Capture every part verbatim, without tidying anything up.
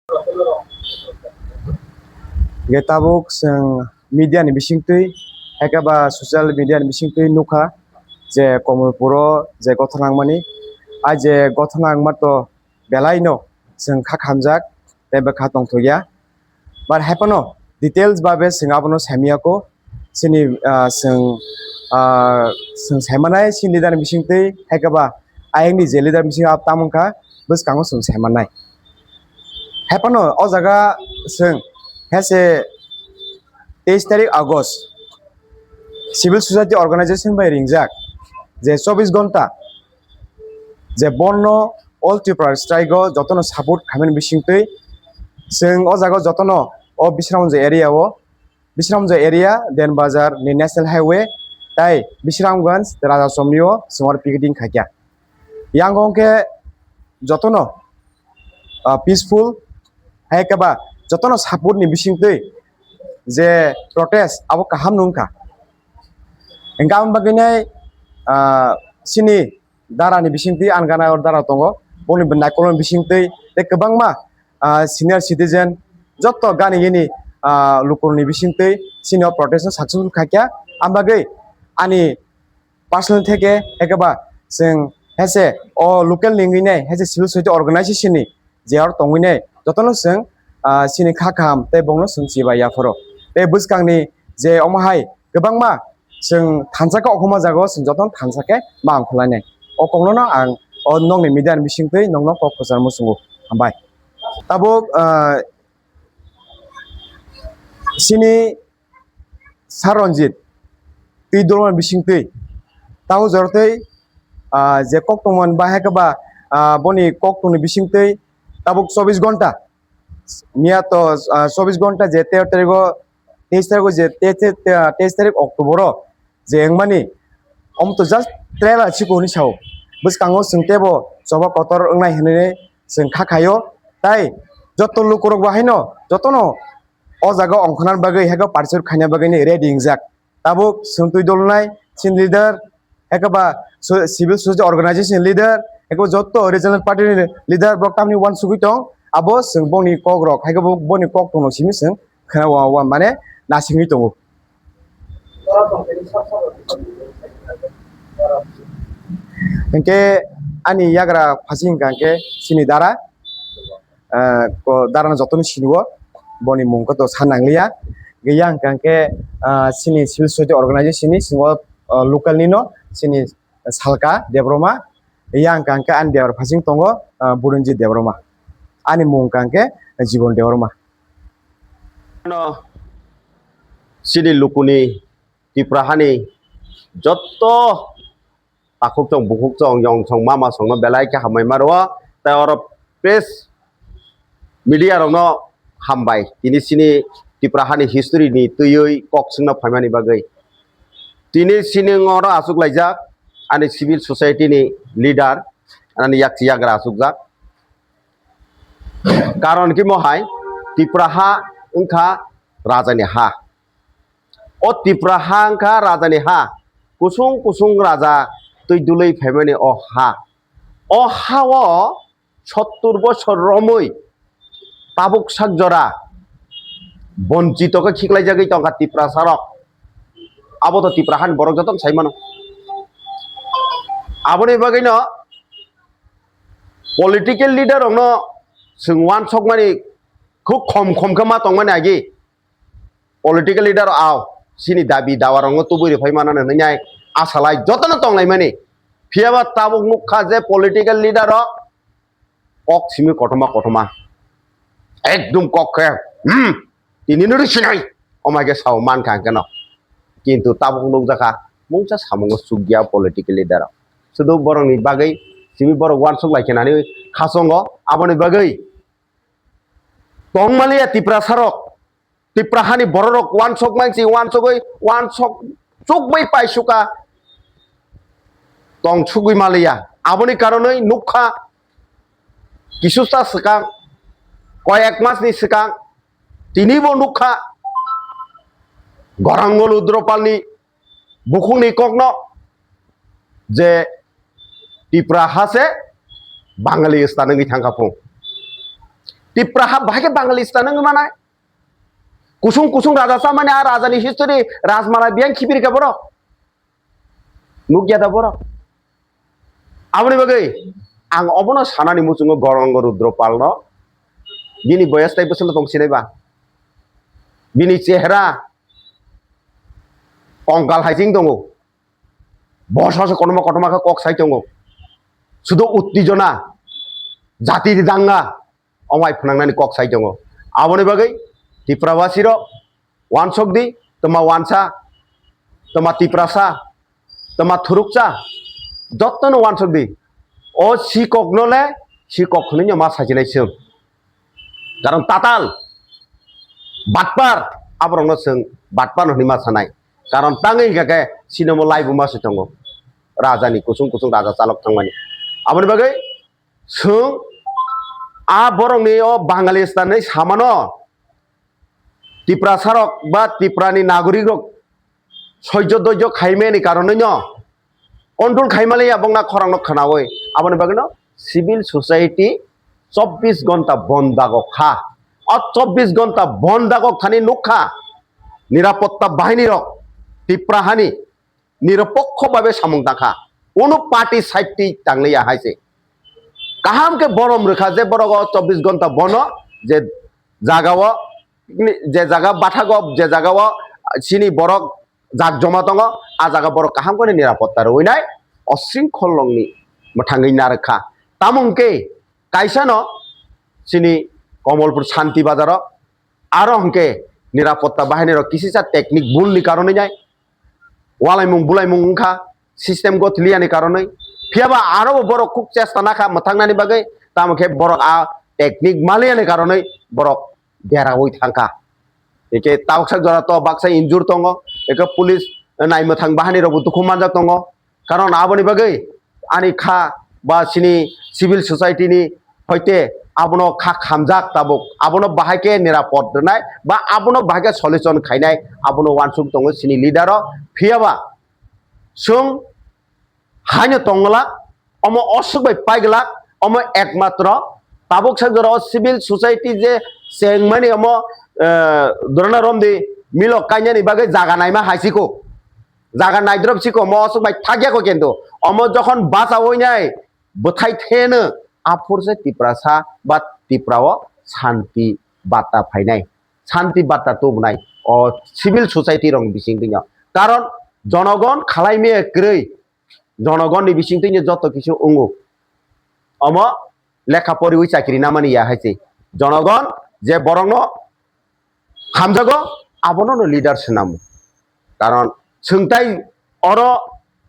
Ge tabuk chwng media ni bisingtwi, haikhe ba social media ni bisingtwi nukha je Komolpuro je gothona wngmani, a je gothona wngma to belai no chwng kha khamjak tei bwkha tongthokya. But haiphano details babe chwng abono saimiyako. Chini, ah, chwng, ah, chwng saimanai chini leader ni bisingtwi, haikhe ba ayang ni je leader bising abo tamo wngkha, bwskango chwng saimanai. Haiphano o jaga chwng hese teis tarik August civil society organization bai ringjak je chobbish ghonta je bondo all Tripura strike o jotono support khaimani bisingtwi chwng o jaga o jotono o Bisramganj area o Bisramganj area, Den Bazar ni National Highway, tai Bisramganj Raja Chomni o chwng oro picketing khaikha. Yang hwnkhe jotono, ah, peaceful hai khe ba jotono support ni bisingtwi je protest abo kaham nungkha. Hingkhe aboni bagwinai, ah, chini dara ni bisingtwi, ang gana dara tongo, boni naikolni bisingtwi tei kwbangma, ah, senior citizen, joto gani gini, ah, lukurokni bisingtwi chini o protest no successful khaikha. Ang bagwi ani personal theke, ekeba chwng hese o local ni wngwi nai, hese civil society organization ni je aro tongwi nai, jotono chwng, ah, chini kha kaham tei bongno chwng chibai yaphoro. Tei bwskangni je omo hai kwbangma chwng thansa khe okhoma jagao chwng jotono thansa khe ma ongkhorlainai. O kokno no ang o nokni media ni bisingtwi nokno kok kwchar muchungo. Hambai. Tabuk, ah, chini Sir Ranjit twi dolma bisingtwi tabuk jorotwi, ah, je kok tongmani bahai khe ba, ah, boni kok tongni bisingtwi tabuk chobbish ghonta miya to, ah, chobbish ghonta je tero tarikh o, teis tarikh o je te-, te-, te-, ah, teis tarikh October o je wngmani, omo to just trailer chiko hinwi sao. Bwskango chwng teibo choba kotor wngnai hinwi chwng kha khaio. Tai joto lukurok bo haino jotono o jaga ongkhorna bagwi, haikhe participate khaina bagwi ni ready wngjak. Tabuk chwng twi dolnai chini leader, haikhe ba so-, civil society organization leader, haikhe ba joto regional party ni leader, borok tamni uansugwi tong, abo chwng boni kok rok, haikhe bo-, boni kok tongno simi chwng khna wa, wa, mane nasingwi tongo. Hinkhe ani yagra phasi hwnkha hinkhe chini dara, ah, ko darano jotono sinio, boni mung khe to sa nangliya. Hwnkhe yang hwnkha hinkhe, ah, chini civil society organization ni singo, ah, local nino chini Salka Debbarma, yang hwnkha hinkhe ani debra phasing tongo, ah, Burinjit Debbarma. Ani mung hwnkha hinkhe Jibon Debbarma. Ano chini lukuni Tipra hani jotto takhuk chong, bukhuk chong, yong chong, mama chongno belai khe hambai ma rwo. Tai oro press media rokno hambai, tini chini Tipra hani history ni twiwi kok swngna phaimani bagwi. Tini chini oro achuk laijak ani civil society ni leader, ani yakchi yagra achukjak. Karon khe mohai Tipra ha wngkha rajani ha. O Tipra ha wngkha rajani ha, kusung kusung raja twi dului phaimani o ha. O ha-o sottur bosor romwi tabuk sak jora bonchito khe khiklaijagwi tongkha Tiprasa rok. Abo to Tipra hani borok jotono sai mano. Aboni bagwino political leader rokno chwng uansukmani khub khom khom khe ma tongmani agi. Political leader rok ao chini dabi dawa rokno tubui rwphai mano hinwi nai asalai jotono tonglaimani. Phiyaba tabuk nukha je political leader rok kok simi kothoma kothoma ekdum kok khe, hmm, tini no rwsinai, omai khe sao mankha hwnkhe no. Kintu tabuk nukjakha mungsa samungo chukya political leader rok. Sudu borokni bagwi simi borok uansuk lai khe nani khasongo, aboni bagwi tongmaliya Tiprasa rok. Tipra hani bororok uansuk mangsi, uansugwi, uansuk chukbai paisuka tong sugwi maliya. Aboni karonwi nukha kisusta swkang, koyek masni swkang tinibo nukha Gorangolo Dropalni bukhukni kokno je Tipra ha se Bangali stan wngwi thangkha phung. Tipra ha bahai khe Bangalistan wngwi manai. Kusung kusung raja chamani a rajani history Rajmala biyang khibir khe borok. Nukya da borok. Aboni bagwi ang obono sanani muchungo Gorongo Rudro Palno. Bini boyas tai bwswkno tong sinai ba? Bini chehra kongkal hai ching tongo. Bosa se kotorma kotorma khe kok sai tongo. Sudo uttijona, jati danga, omai phwnangnani kok sai tongo. Aboni bagwi Tiprabasi rok wansok di, toma wansa, toma Tiprasa, toma thuruksa, jottono wansok di. O sikokno le sikok hwnwi no ma sajinai chwng. Karon tatal, batpar, aborokno chwng batpar hwnwi ma sanai. Karon tangwi hingkha khe sinomo laibuma se tongo. Rajani kusung kusung raja chalok thangmani. Aboni bagwi chwng a borokni o Bangalistan ni samano Tiprasarok ba Tiprani nagorikrok soijo doijo khaimani karonwi no control khaimaliya bongna khorangno khwnawi. Aboni bagwino civil society chobbish ghonta bon dagok kha. O chobbish ghonta bon dagok thani nukha nirapotta bahinirok Tipra hani niropokho babe samung tangkha. Unu party side twi tangliya hai se. Kaham khe borom rwkha je borok o chobbish ghonta bono je jagao, je jaga bathago, je jagao chini borok jak joma tongo, a jaga borok kaham khe nirapotta rwinai, o sringkholongni mwthangwi narwkha. Tamo hwnkhe kaisano chini Komolpur Shanti Bazaro aro hwnkhe nirapotta bahinirok kisisa technique bulni karonwi nai walaimung bulaimung wngkha, system gothiliyani karonwi. Phiyaba aro bo borok khub chesta nakha mwthangnani bagwi, tamo khe borok a technique maliyani karonwi borok derawi thangkha. Eke tabuksa jora to baksa injure tongo, eke police naimwthang bahanirokbo dukhu manjak tongo. Karon aboni bagwi ani kha ba chini civil society ni hoite abono kha khamjak tabuk, abono bahai khe nirapod rwnai ba abono bahai khe solution khainai, abono uansuk tongo chini leader o. Phiyaba chwng haino tongwlak, omo oswk bai paiglak, omo ekmatro tabuk sak jora o civil society je chengmani omo, eh, dorona romdi milok kainani bagwi jaga naima hai siko. Jaga naidrop siko, omo oswk bai thakya ko kendo. Omo jokhon bachawi nai bwthai theno aphurse Tiprasa ba Tipra o santi batta phainai. Santi batta tubunai o civil society rokni bisingtwino. Karon jonogon khalaimaya kwrwi, jonogonni bisingtwino joto kisu wngo. Omo lekha poriwi chakri namani ya hai se. Jonogon je borokno hamjago, abono no leader swnamo. Karon chwng tai oro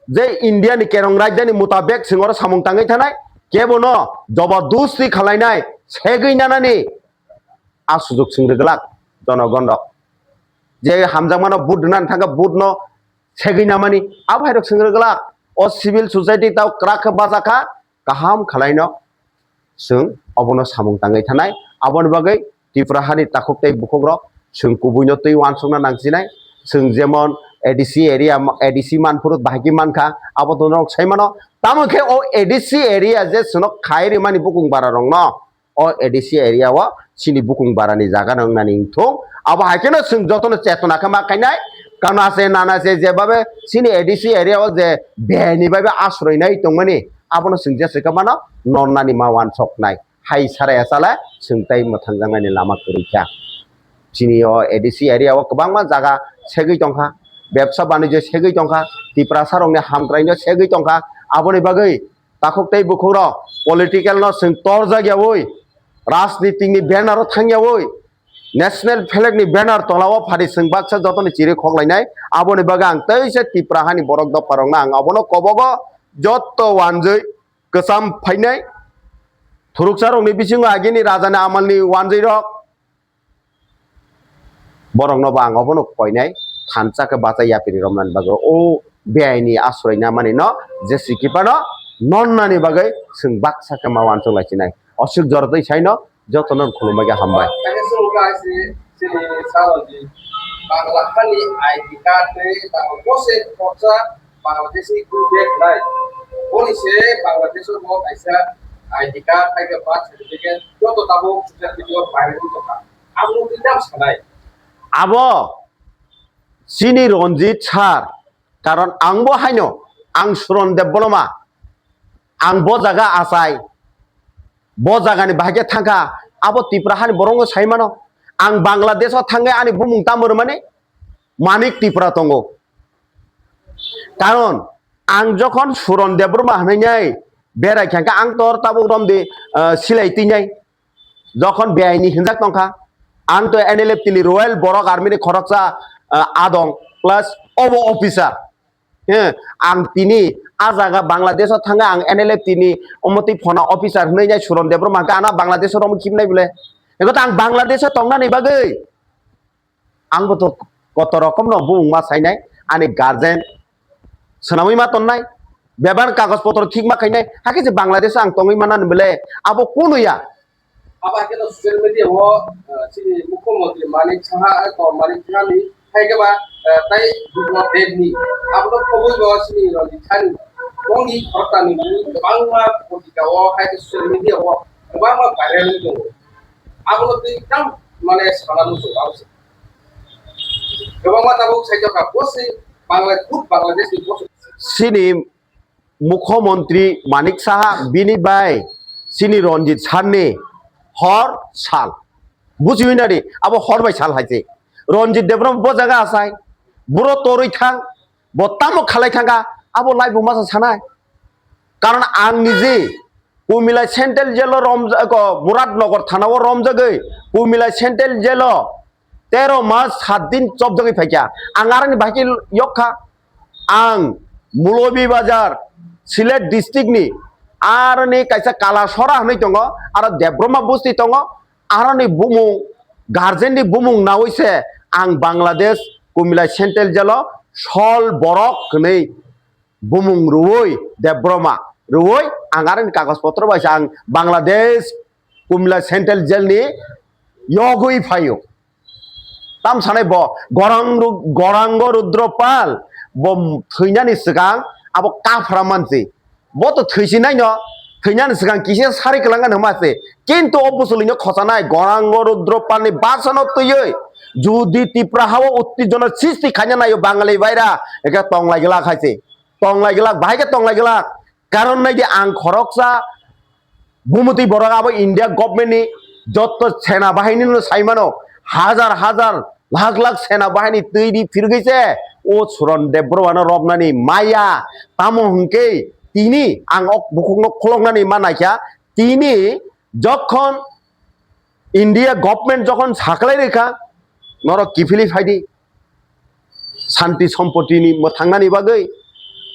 je India ni kerong rajya ni mutabek chwng oro samung tangwi thanai, kebono jobodosti khalainai, segwi nanani a sujok chwng rwglak jonogon rok. Je hamjakmano vote rwnani thangkha vote no segwi namani, abo hai rok chwng rwglak. O civil society tao kwrak khe bachakha, kaham khalaino chwng obono samung tangwi thanai. Aboni bagwi Tripura hani takhuk tei bukhuk rok chwng kubuino twi uansukna nangsinai. Chwng jemon A D C area, A D C manphuru bahai khe mankha, abo to norok sai mano. Tamo khe o A D C area je chwngno khai rimani bukung bara rokno, o A D C area o chini bukung bara ni jaga no wngnani wngthung. Abo hai kheno chwng jotono chetona khe ma khainai. Kana se nana se jebabe chini A D C area o je beni babe asroi nai tongmani, abono chwng jesa khe mano nonnani ma uansuknai. Hai sarai achale chwng tai mwthangjaknani lama kwrwi kha. Chini o A D C area o kwbangma jaga segwi tongkha, bebsa banijyo segwi tongkha, Tiprasa rokni hamkraino segwi tongkha. Aboni bagwi takhuk tei bukhuk rok political no chwng torjak yawi, rajnitik ni banner o thang yawi, national flag ni banner tola o phari chwng baksa jotoni chiri khoklainai. Aboni bagwi ang teisa Tipra hani borok dopha rokno ang abono kobogo jotto wanjwi kwcham phainai. Thuruksa rokni bisingo agini rajani amalni wanjwi rok, borokno bo ang obono koinai, thansa khe bachai yapiri romnani bagwi o beaini asroi namani no je sikipano nonnani bagwi chwng baksa khe ma uansuk lai sinai. Oswk jora twi saino jotono khulumbai khe hambai. Kaisa se wngkha se chini Saroji Bangla hani I D card tei Bangla bose khoroksa Bangladeshi group nai. Boni se Bangladesh o bo kaisa I D card, hai khe birth certificate, joto tabuk social media o viral wngtongkha. Abo twi tam sanai? Abo chini Ranjit sir, karon ang bo haino, ang Suron Debbarma, ang bo jaga achai, bo jagani bahai khe thangkha, abo Tipra hani borok no sai mano. Ang Bangladesh o thangwi ani bumung tamo rwmani Manik Tipra tongo. Karon ang jokhon Suron Debbarma hwnwi nai berai kha, ang tor tabuk romdi, ah, silai twi nai. Jokhon beaini hinjak tongkha, ang to N L F T ni Royal Borok Army ni khoroksa, ah, adong, plus obo officer. He, ang tini a jaga Bangladesh o thangwi ang N L F T ni omotwi phona officer hwnwi nai Suron Debbarma hwnkha, ano Bangladesh o romwi khibnai bole. Eko to ang Bangladesh o tongnani bagwi. Ang bo to kotor rokom no bumung ma sainai, ani guardian swnamwi ma tonnai, bebak kagoj potro thik ma khainai, hakhe je Bangladesh o ang tongwi manani bole abo kunu ya. Abo hakhe no social media o, eh, chini Mukhyamantri Manik Saha, eh, ko Manik Saha ni hai khe ba, eh, tai Biplab Deb ni abo no khoboi bo chini Ranjit Sani bongni khoroksa ni bini kwbangma potrika o hai khe social media o kwbangma viral wngwi tongo. Abo no twi tam mane sana muchung abo se. Kwbangma tabuk saijak kha, bo se Bangla-, khud Bangladesh ni bo se. Chini Mukhyamantri Manik Saha bini bai chini Ranjit Sani hor sal. Bujiwi nadi, abo hor bai sal hai se. Ranjit Debbarma bo jaga achai, buro torwi thang, bo tamo khalai thangkha, abo lai bo masa sanai. Karon ang niji Kumilai Central Jail o romja-, ko, Muradnagar thana o romjagwi Kumilai Central Jail o tero mas sat din chobjagwi phaikha. Ang aroni bahai khe yokkha. Ang Molobi Bazar, Sylhet district ni aroni kaisa Kalasora hwnwi tongo, aro Debbarma busti tongo, aroni bumung, guardian ni bumung nawi se ang Bangladesh Kumilai Central Jail o sol borok hwnwi bumung rwui Debbarma rwui ang aroni kagoj potro bai se ang Bangladesh Kumilai Central Jail ni yogwi phaio. Tam sanai bo Gorang Ru-, Gorango Rudropal bo thwinani swkang abo kaphra mansi. Bo to thwisinai no, thwinani swkang kisa sari kwlangani hwnma se. Kintu o busulino khochanai Gorango Rudropal ni basano twiwi judi Tipra hao uttijona sristi khaina naio Bangali baira, eke tonglai glak hai se. Tonglai glak, bahai khe tonglai glak. Karon nai di ang khoroksa bumutwi borok abo India government ni jotto sena bahini no sai mano, hajar hajar lakh lakh sena bahini twi di phirgwi se o Suron Debbarma no robnani maya. Tamo hwnkhe tini ang ok bukhuk no kholoknani ma naikha, tini jokhon India government jokhon saklai rikha, norok kiphilwi phaidi. Santi sompotini mwthangnani bagwi,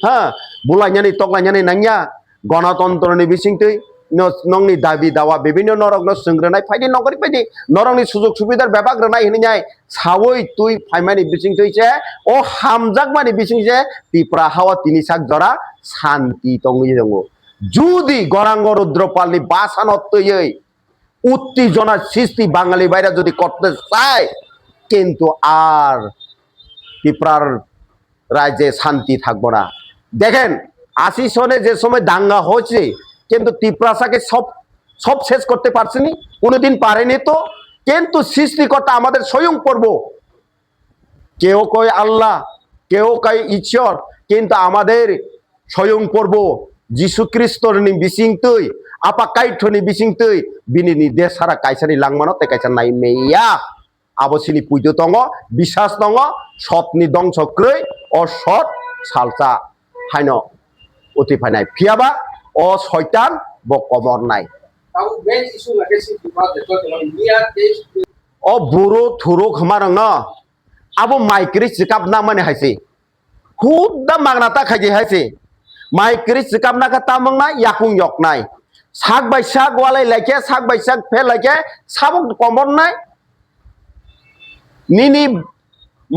ha, bulainani toklainani nangya, gonotontroni bisingtwi, no-, nongni dabi dawa bibinno norokno swngranai phaidi, nokori phaidi, norokni sujog subidar bebak rwnai hwnwi nai sawi twi phaimani bisingtwi se, o hamjakmani bising se Tipra hao tini sak jora santi tongwi tongo. Judi Gorango Rudropalni basano twiwi উত্তেজনা সৃষ্টি বাঙালি ভাইরা যদি করতে চায়, কিন্তু আর ত্রিপুরার রাজ্যে শান্তি থাকবো না। দেখেন, আশি সনে যে সময় দাঙ্গা হয়েছে, কিন্তু তিপ্রাসাকে সব, সব শেষ করতে পারছেনি, কোনোদিন পারেনি তো। কিন্তু সৃষ্টিকর্তা আমাদের স্বয়ং প্রভু, কেউ কয় আল্লাহ, কেউ কয় ঈশ্বর, কিন্তু আমাদের স্বয়ং প্রভু যীশু খ্রিস্টর নি বিসিং তুই, আপা কাইঠনি বিসিং তুই, বিনি নির্দেশ ছাড়া কাইসানি লাংমানো তে কাইসা নাই মেয়া। Abo sini puitu tongo, bisas tongo, sotni dongso krwi, o sot salsa haino uti phainai. Phiyaba o soitan bo komor nai. Abo main issue lage si Tripura de to tongmani miya case. O buru thuru khma rang no, abo mai kwrwi chikap nang mani hai se. Hudda magna ta khaidi hai se. Mai kwrwi chikap na kha tamung na yakung yok nai. Sak bai sak walai lai khe, sak bai sak phe lai khe, sabuk komor nai. Nini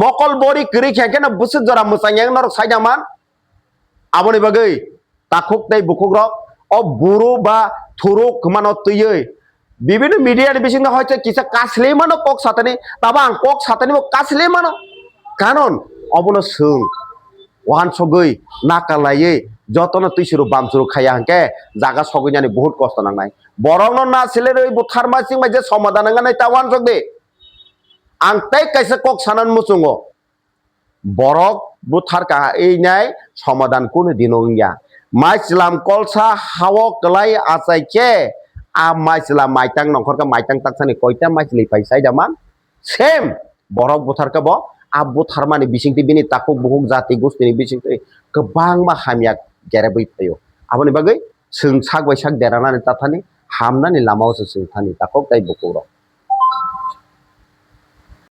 mokol bori kwrwi khe khe no bwswk jora mwchang yang norok sai da man. Aboni bagwi takhuk tei bukhukrok o buru ba thuruk hwnmano twiwi bibinno media ni bisingo hoite kisa kasle mano kok satani, tabo ang kok satani bo kasle mano. Karon obono swng wansugwi nakalaiwi Jotono twisuru bamsuru khaiya hwnkhe jaga sogwinani buhut kosto nangnai. Borokno na silerwi butharma singbai je somadan wngna nai ta uansuk di. Ang tei kaisa kok sanan muchungo. Borok buthar ka einai somadan kunu dino wngya. Maichwlam kolsa hao kwlai achai khe a maichwlam maitang nongkhor khe maitang taksani koita maichwlwi pai chaida man. Same borok buthar khe bo a butharmani bisingtwi bini takhuk bukhuk jati gustini bisingtwi kwbangma hamya gerebwi phaio. Aboni bagwi chwng sak bai sak deranani tathani hamnani lamao se chwng thani takhuk tei bukhuk rok.